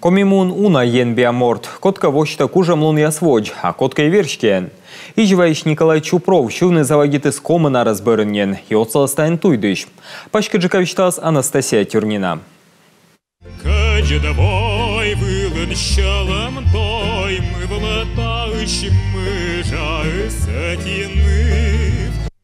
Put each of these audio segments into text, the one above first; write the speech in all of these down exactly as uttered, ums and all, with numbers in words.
Коми муын уна енбиа морт. Кодкӧ восьтӧ кужӧмлунъяс водз, а кодкӧ и верстьӧӧн. Изьваысь Николай Чупров сьывны заводитіс комын арӧс бӧрын нин, и отсаліс тані туйдысь. Паськыдджыка висьталас Анастасия Тюрнина. Кӧдзыд вой вылын сьӧлӧм дой, мывлӧ таысь мыжаыс ӧти ныв.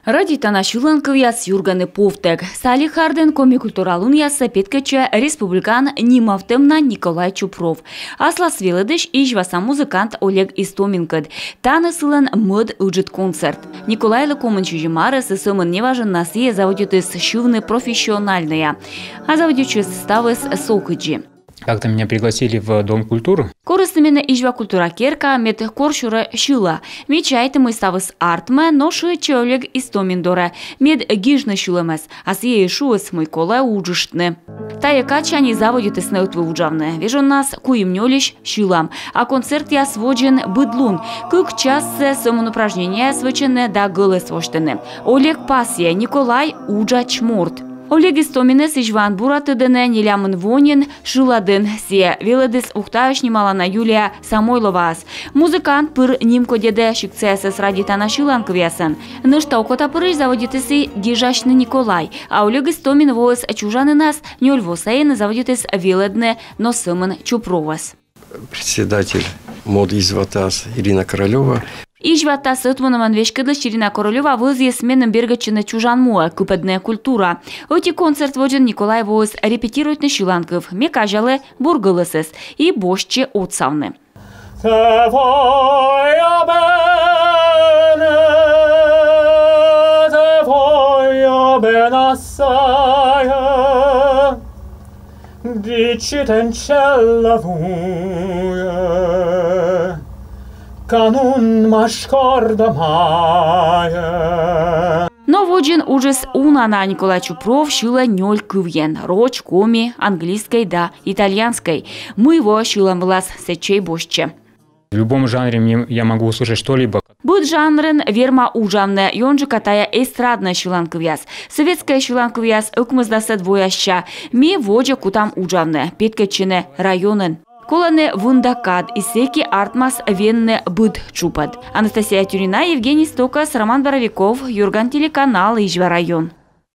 Радейтана сьыланкывъяс юргӧны повтӧг. Салехардын коми культура лунъяссӧ петкӧдчӧ республикаын нимавтӧмнан Николай Чупров. Аслас велӧдысь, изьваса музыкант Олег Истоминкӧд. Тані сылӧн мӧд ыджыд концерт. Николайлы комын сизим арӧс, и сӧмын неважӧн на сійӧ заводитіс сьывны профессиональнӧя. А заводитчис ставыс сокыдзи. Как-то меня пригласили в Дом культуры. Корисны менӧ Изьва культура керкаӧ, мед кор сюрӧ сьыла. Ме чайті, мый ставыс артмӧ, но шыӧдчи Олег Истомин дорӧ, мед гижны сьылӧмӧс. А сійӧ и шуис, мый колӧ уджыштны. Тайӧ кадсянь и заводитісны ӧтвыв уджавны. Вежоннас куим-нёльысь сьылам. А концертъяс водзын быд лун. Кык чассӧ сӧмын упражнениеяс вӧчӧны да гӧлӧс восьтӧны. Олег пасйӧ: Николай уджач морт. Олег Истоминӧс Изьваын бура тӧдӧны нелямын во нин шыладын. Сійӧ велӧдіс Ухтаысь нималана Юлия Самойловаӧс. Музыкант пыр нимкодьӧдӧ сиктсаясӧс радейтана сьыланкывъясӧн. Нӧшта окотапырысь заводитіс и гижасьны Николай. А Олег Истомин воис чужанінас, нёль во сайын заводитіс велӧдны но сӧмын Чупровӧс. Председатель МОД «Изьва тас» Ирина Королёва. «Изьва тас» ӧтмунӧмӧн веськӧдлысь Ирина Королёва вӧзйис меным бергӧдчыны чужан муӧ, кыпӧдны культура. Ӧти концерт водзын Николай воис репетируйтны сьыланкыв. Ме казялі бур гӧлӧсӧс и босьтчи отсавны. Тэ воя бенэ, тэ воя бенэ сайӧ, дичитэн челлавуя, канун машкарда майӧ. Но водзын уджыс уна на. Николай Чупров сьылӧ нёль кывйӧн: роч, коми, английскӧй да итальянскӧй. Мый воӧ сьылӧм вылас, сэтчӧ и босьтчӧ. В любом жанре мне, я могу услышать что-либо. Быд жанрын верма уджавны. Ёнджыка тайӧ эстраднӧй сьыланкывъяс. Советскӧй сьыланкывъяс ӧкмысдасӧд воясся. Ми водзӧ кутам уджавны, петкӧдчыны районын. Колӧны вын да кад, и сэки артмас венны быд тшупӧд. Анастасия Тюрнина, Евгений Стокас, Роман Боровиков, «Юрган» телеканал, Изьва район.